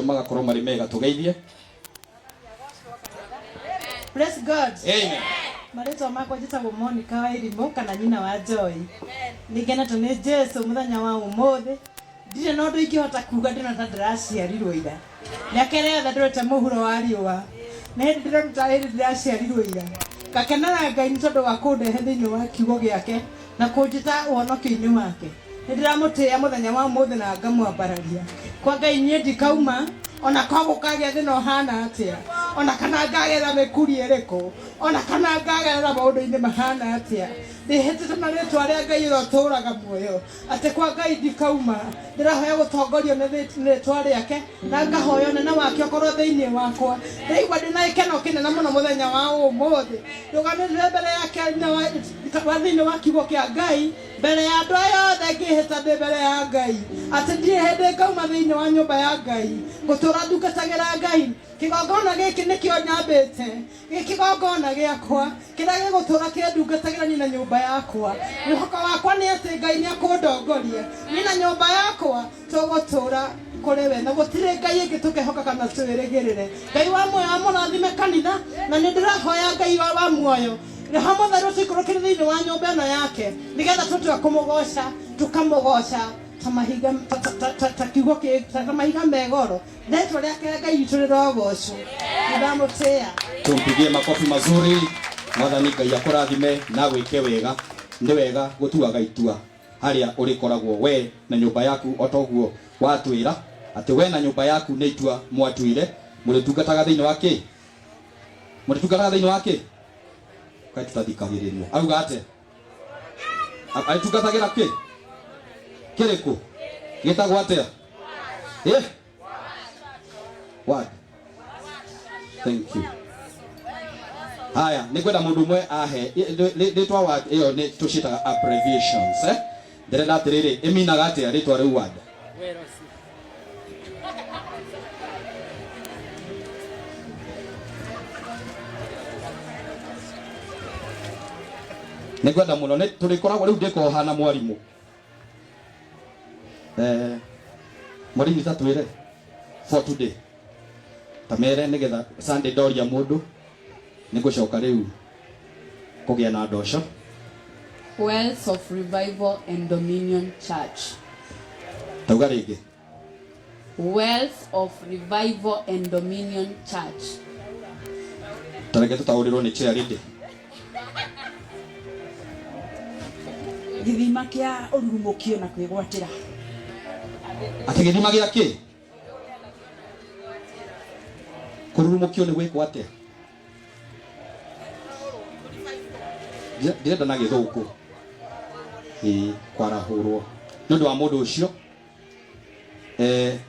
Magakorwo marĩ mega tũgeithie. Praise God. Amen. Marĩtwa makwa njĩtagwo Monica wa Irimũ kana nyina wa Joy. Nĩngenetwo nĩ Jesu mũthenya wa ũmũthĩ. Ndirĩ na ũndũ ingĩhota kuga ndĩrona ta ndĩraciarirwo ira. Mĩaka ĩrĩa yothe ndũrĩte mũhuro wa riũa. Nĩ hĩndĩ ndĩrona ta hĩndĩ ndĩraciarirwo ira. Ngakenera Ngai nĩ tondũ wa kũndehe thĩinĩ wa kiugo gĩake na kũnjĩta ũhonokio-inĩ wake. Nĩ ndĩramũtĩĩa mũthenya wa ũmũthĩ na ngamwambararia. Kwa Ngai niĩ ndikauma, ona korwo gũkagĩa thĩna ũhana atĩa, ona kana ngagerera mĩkuri ĩrĩkũ, ona kana ngagerera maũndũ-inĩ mahana atĩa. Ndĩhĩtĩte na rĩtwa rĩa Ngai ũrĩa ũtũũraga muoyo atĩ kwa Ngai ndikauma. Ndĩrahoya gũtongorio nĩ rĩtwa rĩake na ngahoya ũnene wake ũkorwo thĩinĩ wakwa. Ndĩraigua ndĩna gĩkeno kĩnene mũno mũthenya wa ũmũthĩ. Ndũgamĩte mbere yake thĩinĩ wa kiugo kĩa Ngai. Mbere ya andũ aya othe ngĩĩhĩta ndĩ mbere ya Ngai atĩ ndirĩ hĩndĩ ngauma thĩinĩ wa nyũmba ya Ngai, ngũtũũra ndungatagĩra Ngai. Kĩgongona gĩkĩ nĩkĩo nyambĩte, gĩ kĩgongona gĩakwa, kĩrĩa gĩgũtũũra kĩndungatagĩra niĩ na nyũmba yakwa. Mwĩhoko wakwa nĩ atĩ Ngai nĩekũndongoria, niĩ na nyũmba yakwa tũgũtũũra kũrĩ we, na gũtirĩ Ngai ĩngĩ tũkehoka kana twĩrĩgĩrĩre. Ngai wa muoyo amũrathime kanitha, na nĩ ndĩrahoya Ngai wa muoyo Roho Mũtheru tũikũrũkĩre thĩinĩ wa nyũmba ĩno yake, nĩgetha tũtue kũmũgoca, tũkamũgoca ta mahiga ta kiugo ta mahiga me goro. Rĩtwa rĩake Ngai witũ rĩrogocwo. Nĩndamũtĩĩa. Tumpigie makofi mazuri. Mwathani Ngai akũrathime na agwĩke wega. Nĩ wega gũtuaga itua harĩa ũrĩkoragwo we na nyũmba yaku o ta ũguo watwĩra atĩ we na nyũmba yaku nĩ itua mwatuire mũrĩtungataga thĩinĩ wa kĩ? Mũrĩtungataga thĩinĩ wa kĩ? Kaĩ tũtathikagĩrĩria. Auga atĩa? Arĩtungatagĩra kĩ? Kĩrĩkũ? Gĩtagwo atĩa? Eh? Word. Thank you. Haya, nĩ ngwenda mũndũ ũmwe ahe rĩtwa word ĩyo nĩ tũciĩtaga abbreviations eh? Ndĩrenda atĩrĩrĩ, ĩminaga atĩa rĩtwa rĩu word? Nĩ ngwenda mũno nĩ tũrĩkoragwo rĩu ndĩkorwo hana mwarimũ. Eh, mwarimu ta twĩre for today ta mere nĩgetha Sunday ndoria mũndũ nĩ ngũcoka rĩu kũgĩa na ndoco. Wells of Revival and Dominion Church. Tauga rĩngĩ. Wells of Revival and Dominion Church. Ta reke tũtaũrĩrwo nĩ chair lady. Gĩthima kĩa ũrurumũkio na kwĩgwatĩra. Atĩ gĩthima gĩa kĩ? Kũrurumũkio nĩ gwĩkwo atĩa? Ndĩrenda na gĩthũngũ. Ĩĩ kwarahũrwo. Nĩ ũndũ wa mũndũ ũcio eh,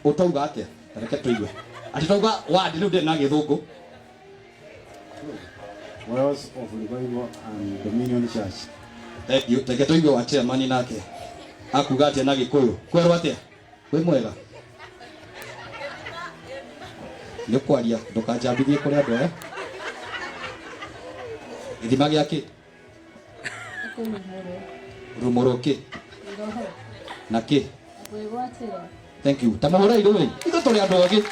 ũtauga atĩa? Ta reke tũigue. Atĩ tauga wandi rĩu ndĩrĩ na gĩthũngũ. Wells of Revival and Dominion Church. Thank you. Reke tũigue wa chairman nake. Akuga atĩa na Gĩkũyũ? Kwerwo atĩa? Wĩ mwega? Nĩ ũkwaria ndũkanjambithie kũrĩ andũ aya. Gĩthima gĩa kĩ? Rumũrwo kĩ? Na kĩ? Thank you. Ta mũhũrei rũĩ. Ithuĩ tũrĩ andũ ogĩ.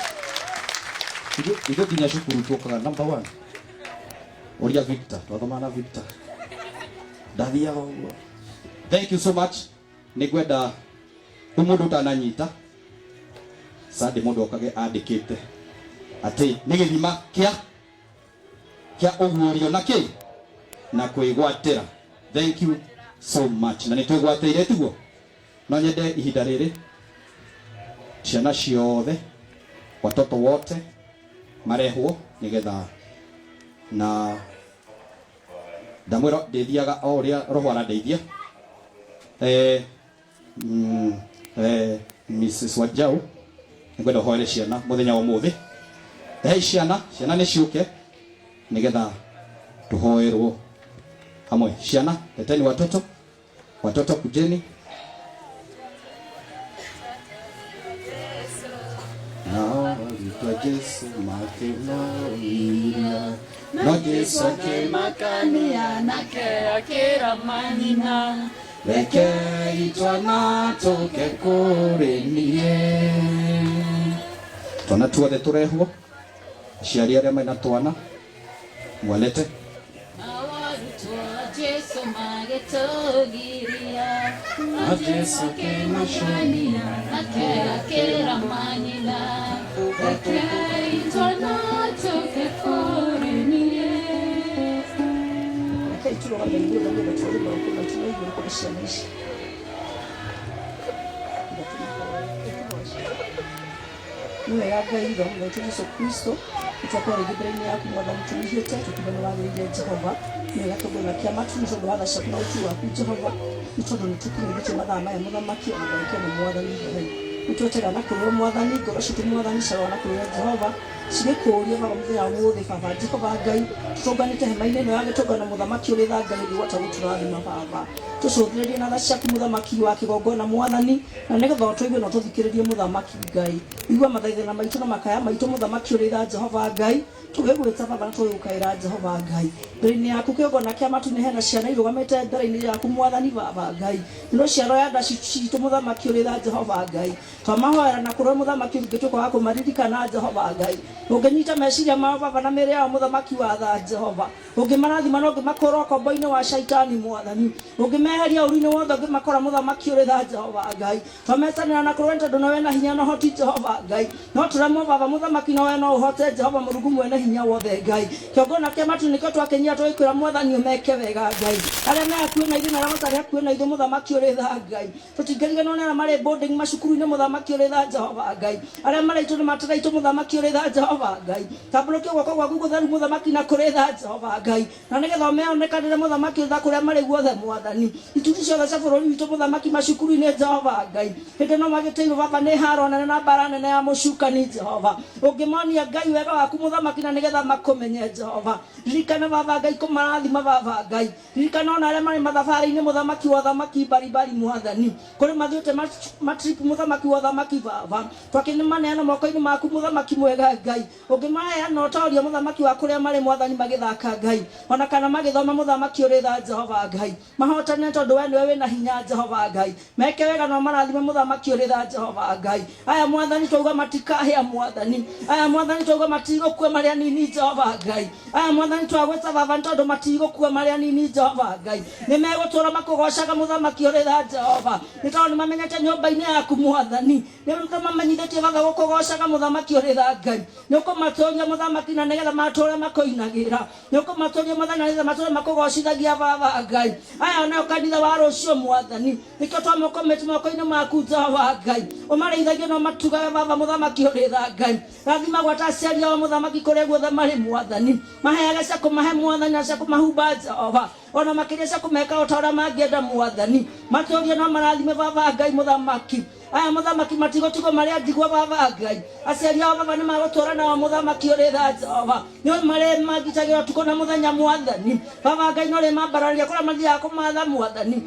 Ithuĩ nginya cukuru tũkaga number one. Ũria Victor, twathomaga na Victor. Ndathiaga ũguo. Thank you so much. Nĩ ngwenda rĩu mũndũ ũtananyita Sunday mũndũ okage andĩkĩte atĩ nĩ gĩthima kĩa kĩa ũguũrio na kĩ na kwĩgwatĩra. Thank you so much. Na nĩ twĩgwatĩire tiguo? No nyende ihinda rĩrĩ ciana ciothe watoto wote marehwo nĩgetha na ndamwĩra ndĩthiaga o ũrĩa roho arandeithia eh, eh, Mrs. Wanjau nĩngwenda ũhoere ciana mũthenya wa ũmũthĩ rehei ciana ciana nĩ ciũke nĩgetha tũhoerwo hamwe ciana leteni watoto watoto kujeni nao arutwo a Jesu makĩmũũria no Jesu akĩmakania nake akĩra manyina rekei twana tũke kũrĩ niĩ. Twana tuothe turehwo, aciari aria mena twana mwalete. Jesu magĩtũgiria Na Jesu akĩmacania nake akĩra manyina rekei twana tũke kũrĩ niĩ. Rekei tũrũgame ithuothe nĩgetha tuoye moko maitũ na igũrũ kũrĩ ciana ici. Nĩ wega Ngai ithe wa witũ Jesu Kristo, nĩtwakorwo rĩngĩ mbere-inĩ yaku Mwathani tũnyihĩte, tũkiuga nĩ wagĩrĩire Jehova. Nĩ wega tũngona kĩa matu nĩ tondũ wa tha ciaku na ũtugi waku Jehova, nĩ tondũ nĩ tũkinyithĩtie mathaa maya Mũthamaki ona ndagĩka ĩno Mwathani Ngai. Nĩ twetega na kũrĩ we Mwathani, ngoro citũ Mwathani ciarora na kũrĩ we Jehova, cigĩkũũria Baba mũthenya wa ũmũthĩ Baba Jehova Ngai, tũtũnganĩte hema-inĩ ĩno ya gĩtũngano Mũthamaki ũrĩ tha Ngai ũngĩgwata gũtũrathima Baba. Tũcũthĩrĩrie na tha ciaku Mũthamaki wa kĩgongona Mwathani, na nĩgetha ũtũigue na ũtũthikĩrĩrie Mũthamaki Ngai. Igua mathaithana maitũ na makaya maitũ Mũthamaki ũrĩ tha Jehova Ngai, tũgĩgwĩta Baba na tũgĩgũkaĩra Jehova Ngai. Mbere-inĩ yaku kĩgongona kĩa matu-inĩ hena ciana irũgamĩte mbere-inĩ yaku Mwathani Baba Ngai. Nĩ rũciaro ya nda citũ Mũthamaki ũrĩ tha Jehova Ngai. Twamahoera na kũrĩ we Mũthamaki ũngĩtuĩka wa kũmaririkana Jehova Ngai. Ũngĩnyita meciria mao Baba na mĩĩrĩ yao Mũthamaki wa tha Jehova. Ũngĩmarathima na ũngĩmakũũra ũkombo-inĩ wa Shaitani Mwathani. Ũngĩmeheria ũũru-inĩ wothe ũngĩmakora Mũthamaki ũrĩ tha Jehova Ngai. Twametanĩra na kũrĩ we tondũ nĩwe wĩna hinya na ũhoti Jehova Ngai. No tũremwo Baba Mũthamaki no we no ũhote Jehova Mũrungu mwene hinya wothe Ngai. Kĩongona kĩa matu nĩkĩo twakĩnyia tũgĩkwĩra Mwathani ũmeke wega Ngai. Arĩa me hakuhĩ na ithuĩ na arĩa matarĩ hakuhĩ na ithuĩ Mũthamaki ũrĩ tha Ngai. Tũtingĩriganĩrwo nĩ arĩa marĩ boarding macukuru-inĩ Mũthamaki ũrĩ tha Jehova Ngai. Arĩa marĩ aitũ na matarĩ aitũ Mũthamaki ũrĩ tha Jehova Ngai. Tambũrũkia guoko gwaku gũtheru Mũthamaki na kũrĩ tha Jehova Ngai. Na nĩgetha ũmeonekanĩre Mũthamaki ũrĩ tha kũrĩa marĩ guothe Mwathani. Ituri ciothe cia bũrũri witũ Mũthamaki macukuru-inĩ Jehova Ngai. Hĩndĩ ĩno magĩtĩirwo Baba nĩ haro nene na mbara nene ya mũcukani Jehova. Ũngĩmonia Ngai wega waku Mũthamaki na nĩgetha makũmenye Jehova. Ririkana Baba Ngai kũmarathima Baba Ngai. Ririkana ona arĩa marĩ mathabarĩ-inĩ Mũthamaki wa ũthamaki mbaribari Mwathani. Kũrĩ mathiĩte matrip Mũthamaki wa ũthamaki Baba. Twakĩmaneana moko-inĩ maku Mũthamaki mwega Ngai. Ũngĩmaheana ũtoria Mũthamaki wa kũrĩa marĩ Mwathani magĩthaka Ngai. Ona kana magĩthoma Mũthamaki ũrĩ tha Jehova Ngai. Mahotane tondũ we nĩwe wĩna hinya Jehova Ngai. Meke wega no marathime Mũthamaki ũrĩ tha Jehova Ngai. Aya Mwathani twauga matikahĩa Mwathani. Aya Mwathani twauga matigũkua marĩ anini Jehova Ngai. Aya Mwathani twagwĩta Baba nĩ tondũ matigũkua marĩ anini Jehova Ngai. Nĩ megũtũũra makũgocaga Mũthamaki ũrĩ tha Jehova. Nĩ tondũ nĩ mamenyete nyũmba-inĩ yaku Mwathani. Nĩ ũmamenyithĩtie Baba gũkũgocaga Mũthamaki ũrĩ tha Ngai. Nĩ ũkũmatũũria Mũthamaki na nĩgetha matũũre makũinagĩra. Nĩ ũkũmatũũria Mwathani na nĩgetha matũũre makũgocithagia Baba Ngai. Aya nĩo kanitha wa rũciũ Mwathani. Nĩkĩo twamũkomĩte moko-inĩ maku Jehova Ngai. Ũmarĩithagie na ũmatugage Baba Mũthamaki ũrĩ tha Ngai. Rathima gwata aciari ao Mũthamaki kũrĩa guothe marĩ Mwathani. Maheage cia kũmahe Mwathani na cia kũmahumba Jehova. Ona makĩria cia kũmeka o ta ũrĩa mangĩenda Mwathani. Matũũrie na ũmarathime Baba Ngai Mũthamaki. Aya Mũthamaki matigũtigwo marĩ a ndigwa Baba Ngai. Aciari ao Baba nĩ magũtũũra nao Mũthamaki ũrĩ tha Jehova. Nĩ marĩ mangitagĩra ũtukũ na mũthenya Mwathani. Baba Ngai no rĩmambararagia kũrĩa mathiaga kũmatha Mwathani.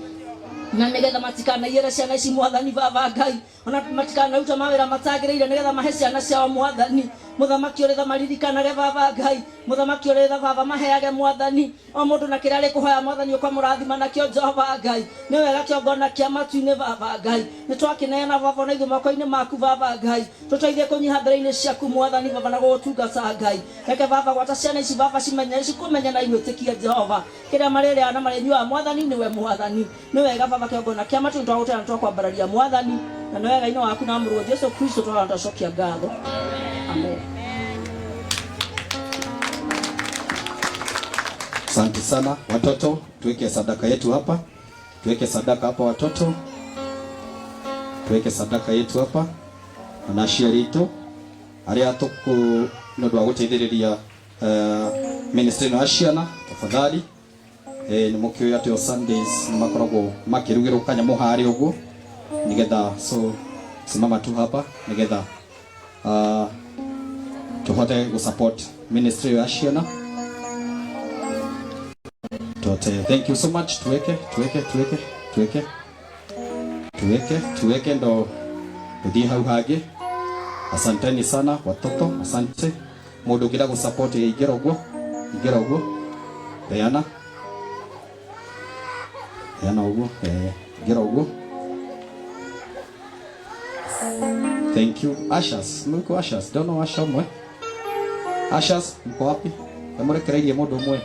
Na nĩgetha matikanaiyĩre ciana ici Mwathani Baba Ngai. Ona matikanaruta mawĩra matagĩrĩire nĩgetha mahe ciana ciao Mwathani. Mũthamaki ũrĩ tha maririkanage Baba Ngai. Mũthamaki ũrĩ tha Baba maheage Mwathani. O mũndũ na kĩrĩa arĩkũhoya Mwathani ũkamũrathima nakĩo Jehova Ngai. Nĩ wega kĩongona kĩa matu-inĩ Baba Ngai. Nĩ twakĩneana Baba ona ithuĩ moko-inĩ maku Baba Ngai. Tũteithie kũnyiha mbere-inĩ ciaku Mwathani Baba na gũgũtungata Ngai. Reke Baba gwata ciana ici Baba cimenye cikũmenye na igwĩtĩkie Jehova. Kĩrĩa marĩrĩaga na marĩnyuaga Mwathani nĩwe Mwathani. Nĩ wega Baba kĩongona kĩa matu nĩ twagũtĩĩa na twakwambararia Mwathani. Na nĩ wega-inĩ waku na mũrũguo Jesu Kristo twahoya na twacokia ngatho. Amen. Asante sana watoto, tuweke sadaka yetu hapa, tuweke sadaka hapa watoto, tuweke sadaka yetu hapa na aciari aitũ arĩa tũkũ nĩ ũndũ wa gũteithĩrĩria ministry ĩno ya ciana tafadhali. Nĩ mũkĩũĩ atĩ o Sundays nĩ makoragwo makĩrugĩrwo kanyamũ harĩa ũguo nĩgetha, so simama tu hapa nĩgetha tũhote gũ support ministry ya ciana. Tote, thank you so much. Tuweke, tuweke, tuweke, tuweke, tuweke, tuweke ndo tuthiĩ hau hangĩ. Asanteni sana watoto, asante. Mũndũ ũngĩenda gũ support ingĩra ũguo, ingĩra ũguo, peana, peana ũguo, ingĩra ũguo. Thank you. Ashas, mko Ashas? Don't know Asha umwe. Ashas, mko wapi? Nĩmũrekereirie mũndũ ũmwe.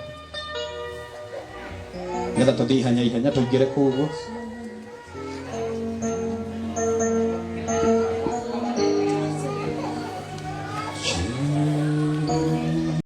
Nĩgetha tũthiĩ ihenya ihenya tũingĩre kũu ũguo.